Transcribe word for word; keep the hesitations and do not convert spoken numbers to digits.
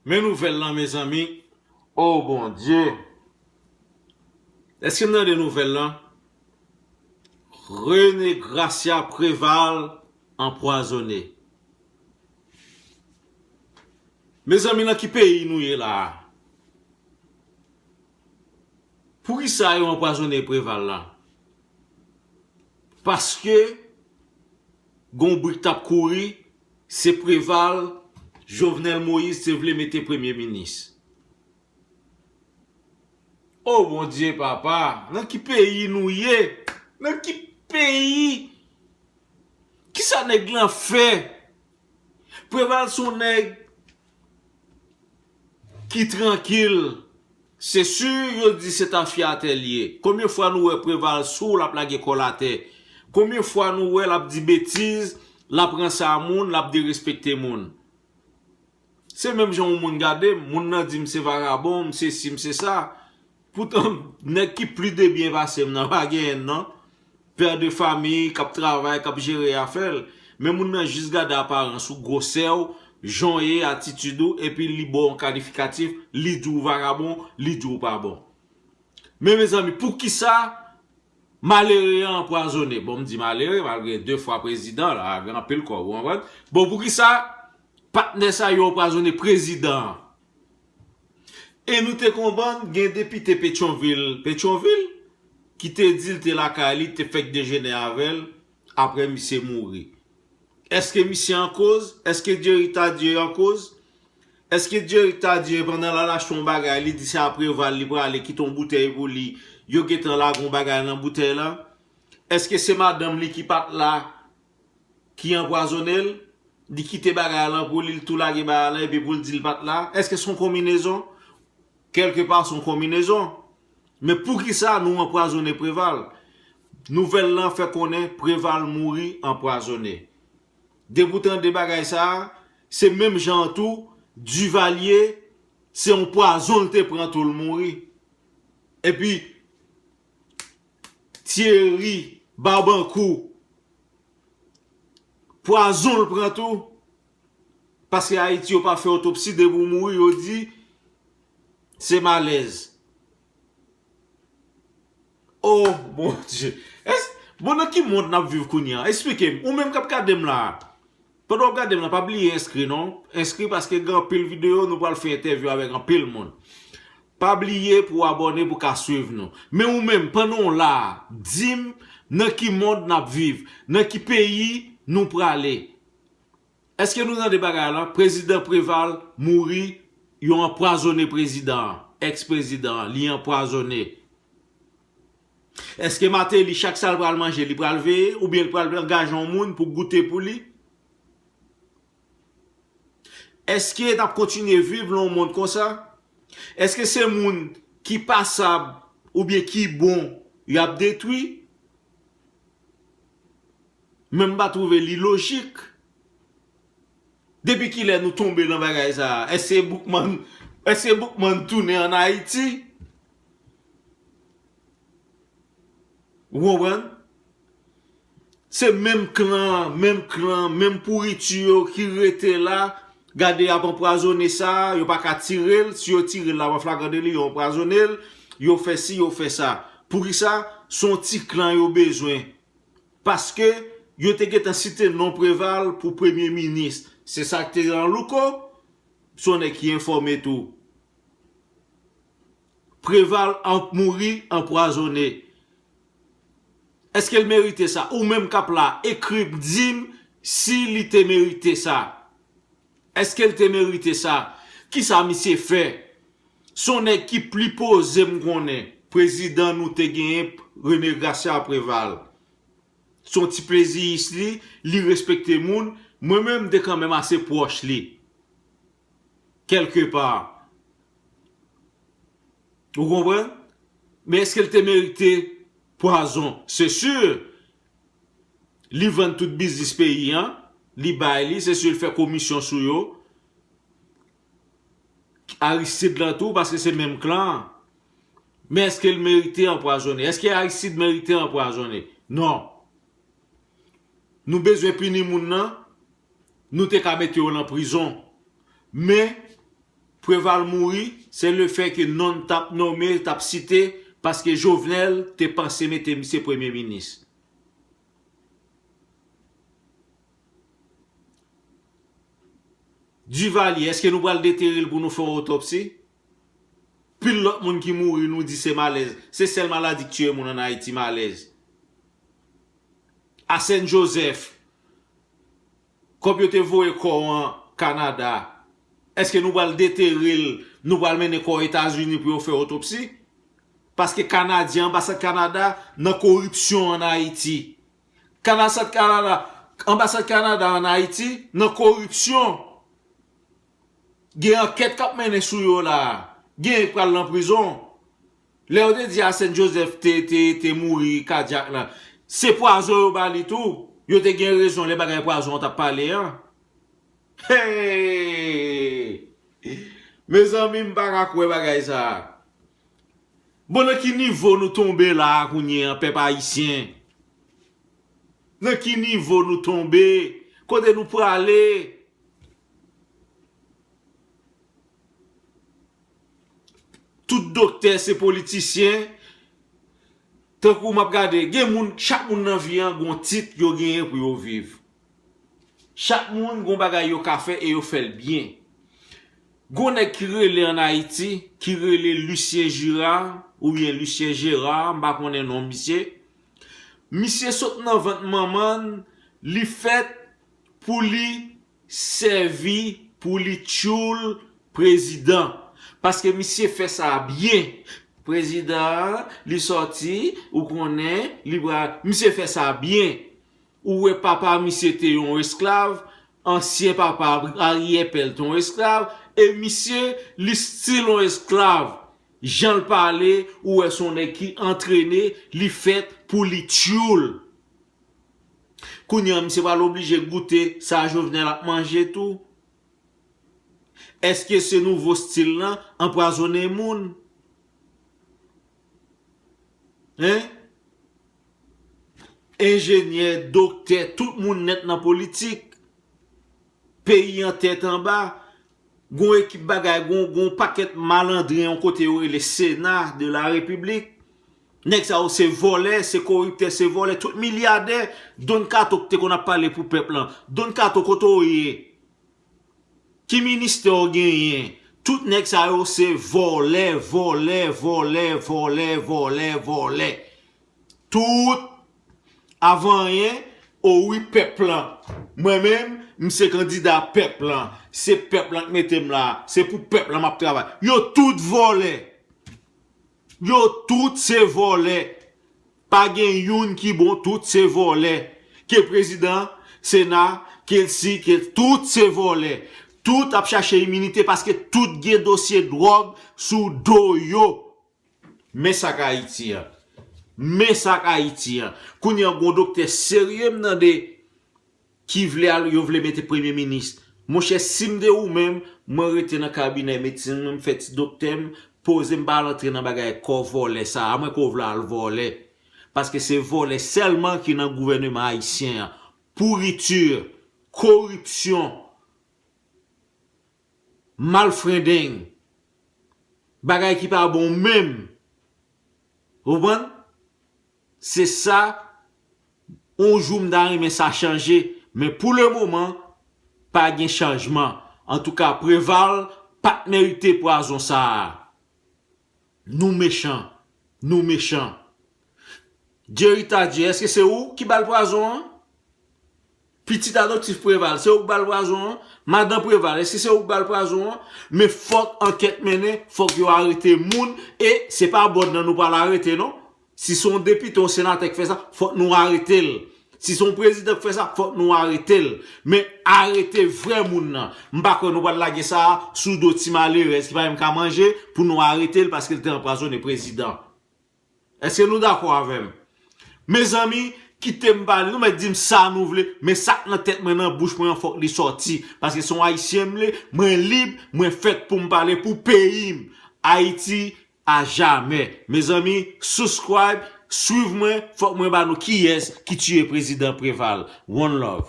Men nouvèl lan, mezanmi. Oh, Bondye! Èske n tande nouvèl lan? Rene Gracia Preval anpwazonnen. Mezanmi, nan ki peyi nou ye la a? Poukisa yo anpwazonnen Preval la? Paske gon bri k t ap kouri, se Preval, Jovenel Moïse te vle mete premye minis. Oh, Bondye, papa, nan ki peyi nou ye? Nan ki peyi? Kisa nèg lan fè? Preval se yon nèg ki trankil. Se si, yo di se tafyatè l ye. Konbyen fwa nou wè Preval sou, l ap lage kò l atè? Konbyen fwa nou wè l ap di betiz, l ap ranse a moun, l ap derespekte moun? Se menm jan yon moun gade m, moun nan di m se vagabon, m se si, m se sa. Poutan, nèg ki pli debyen pase m nan pa genyen l non. Pè de fanmi k ap travay, k ap jere afè l. Men moun nan jis gade aparans ou, gwosè w, jan w ye, atitid ou, epi li ba w yon kalifikatif, li di w vagabon, li di w pa bon. Men mezanmi, poukisa malere an anpwazonnen? Bon, m di malere, malgre de fwa prezidan, la, gen anpil kòb, ou konprann? Bon, poukisa patnè sa yo anpwazonnen prezidan an? E nou te konprann gen depite Petyonvil, Petyonvil, ki te di l te lakay li, te fèk dejene avè l, apre misye mouri. Èske misye an koz? Èske Jerry Tardieu an koz? Èske Jerry Tardieu, pandan l al achte yon bagay, li di se a Preval li prale, kite yon boutèy pou li, yo gentan lage yon bagay nan boutèy la? Èske se madanm li ki pa t la ki anpwazonnen l? Li kite bagay lan pou li, l tou lage bagay lan, epi pou l di l pa t la? Èske se yon konbinezon? Kèlkepa, se yon konbinezon. Men poukisa nou anpwazonnen Preval? Nouvèl lan fè konnen Preval mouri anpwazonnen. Depi w tande bagay sa a, se menm jan an tou, Duvalier, se yon pwazon l te pran tou l mouri. Epi, Thierry Barbancourt, pwazon l pran tou. Paske Ayiti yo pa fè otopsi, depi w mouri, yo di se malèz. Oh, Bondye! Èske, bon, nan ki mond n ap viv kounye a? Eksplike m. Ou menm k ap gade m la a, pandan w ap gade m la, pa bliye enskri non. Enskri paske gen anpil videyo, nou pral fè entèvyou avèk anpil moun. Pa bliye pou w abòne pou w ka swiv nou. Men ou menm, pandan w la a, di m nan ki mond n ap viv, nan ki peyi nou prale. Èske nou tande bagay la? Prezidan Preval mouri, yo anpwazonnen prezidan an, èks prezidan an, li anpwazonnen. Èske Martelly, chak sa l pral manje, li pral veye, oubyen li pral angaje yon moun pou goute pou li? Èske n ap kontinye viv nan yon mond konsa? Èske se moun ki pasab oubyen ki bon y ap detwi? Men m pa twouve li lojik. Depi kilè nou tonbe nan bagay sa a? Èske Boukman, èske Boukman tounen ann Ayiti? Ou konprann? Se menm klan an, menm klan an, menm pouriti yo ki rete la. Gade, y ap anpwazonnen sa a, yo pa ka tire l. Si yo tire l, l ap an flagran deli, yo anpwazonnen l, yo fè si, yo fè sa. Poukisa? Se yon ti klan yo bezwen. Paske yo te gentan site non Preval pou premye minis. Se sa k te nan Louko. Se yon nèg ki enfòme tou. Preval an, mouri anpwazonnen. Èske l merite sa? Ou menm k ap la, ekri m, di m si li te merite sa. Èske l te merite sa? Kisa misye fè? Se yon nèg ki pli poze m konnen. Prezidan nou te genyen, Rene Gracia Preval. Se yon ti pleziyis li, li respekte moun. Mwen menm, m te kanmenm ase pwòch li. Kèlkepa. Ou konprann? Men èske l te merite pwazon? Se si. Li vann tout biznis peyi an, li bay li, se si l fè komisyon sou yo. Aristide lan tou, paske se menm klan an. Men èske l merite anpwazonnen? Èske Aristide merite anpwazonnen? Non. Nou bezwen pini moun nan, nou te ka mete yo nan prizon. Men, Preval mouri, se lefè ke non l t ap nonmen, t ap site, paske Jovenel te panse mete misye premye minis. Duvalier, èske nou pral detere l pou nou fè yon otopsi? Pil lòt moun ki mouri, nou di se malèz. Se sèl maladi k tiye moun ann Ayiti, malèz. Arsène Joseph, kòb yo te voye kò an Kanada, èske nou pral detere l, nou pral mennen kò Etazini pou yo fè otopsi? Paske Kanadyen, anbasad Kanada nan koripsyon ann Ayiti. Kanasad Kanada, anbasad Kanada ann Ayiti nan koripsyon. Gen ankèt k ap mennen sou yo la. Gen k pral nan prizon. Lè yo te di Arsène Joseph te, te, te mouri kadyak la, se pwazon yo ba li tou. Yo te gen rezon lè bagay pwazon an t ap pale an. Hey! Mezanmi, m pa ka kwè bagay sa a. Bon, nan ki nivo nou tonbe la a kounye a, pèp ayisyen? Nan ki nivo nou tonbe? Kote nou prale? Tout doktè se politisyen. Tankou m ap gade, gen moun, chak moun nan vi an gon tit yo genyen pou yo viv. Chak moun gon bagay yo ka fè e yo fè l byen. Gon nèg ki rele ann Ayiti, ki rele Lucien Girard oubyen Lucien Gérard, m pa konnen non misye. Misye sot nan vant manman l, li fèt pou li sèvi, pou li tchoul prezidan. Paske misye fè sa byen. Prezidan an, li sòti, ou konnen, li pral, misye fè sa byen. Ou wè papa misye te yon esklav, ansyen papa aryè pè l te yon esklav, e misye, li still yon esklav. Jan l pale, ou wè se yon nèg ki antrene, li fèt pou li tchoul. Kounye a, misye pral oblije goute sa Jovenel ap manje tou. Èske se nouvo stil lan, anpwazonnen moun? Hein? Enjenyè, doktè, tout moun nèt nan politik. Peyi an tèt anba. Gon ekip bagay, gon, gon pakèt malandren yon kote yo rele Sena de la Repiblik. Nèg sa yo se vòlè, se koriptè, se vòlè. Tout milyadè, Don Kato ki te konn ap pale pou pèp lan. Don Kato, kote w ye? Ki ministè w genyen? Tout nèg sa yo se vòlè, vòlè, vòlè, vòlè, vòlè, vòlè. Tout. Avan anyen, o wi, pèp lan. Mwen menm, m se kandida pèp lan. Se pèp lan k mete m la. Se pou pèp lan m ap travay. Yo tout vòlè. Yo tout se vòlè. Pa gen youn ki bon, tout se vòlè. Ke prezidan, Sena, ke l si, ke tout se vòlè. Tout ap chache iminite paske tout gen dosye dwòg sou do yo. Men sa k Ayiti an. Men sa k Ayiti an. Kounye a, gon doktè serye m tande ki vle al, yo vle mete premye minis. Monchè, si m te ou menm, mwen rete nan kabinè medsin mwen, m fè ti doktè m, poze m, pa al antre nan bagay kò vòlè sa a, mwen ke w vle al vòlè. Paske se vòlè sèlman ki nan gouvèneman ayisyen an. Pouriti, koripsyon, malfrendeng, bagay ki pa bon menm. Ou konprann? Se sa, yon jou m ta renmen sa chanje, men pou le moman, pa gen chanjman. Antouka, Preval pa t merite pwazon sa a. Nou mechan. Nou mechan. Jerry Tardieu, èske se ou ki ba l pwazon an? Pitit adoptif Preval, se ou k ba l pwazon an? Madan Preval, èske se ou k ba l pwazon an? Men fòk ankèt mennen, fòk yo arete moun, e se pa bòd nan nou pral arete non. Si se yon depite, yon senatè k fè sa, fòk nou arete l. Si se yon prezidan k fè sa, fòk nou arete l. Men arete vrè moun nan. M pa kwè nou pral lage sa a sou do ti malerèz ki pa menm ka manje pou nou arete l paske l te anpwazonnen prezidan. Èske nou dakò avè m? Mezanmi, kite m pale. Nou mèt di m sa nou vle, men sa k nan tèt mwen, nan bouch mwen an, fòk li sòti. Paske se yon Ayisyen m ye, mwen lib, mwen fèt pou m pale pou peyi m. Ayiti, a jamè. Mezanmi, subscribe, swiv mwen, fòk mwen ba nou kiyès ki tiye prezidan Preval. One love.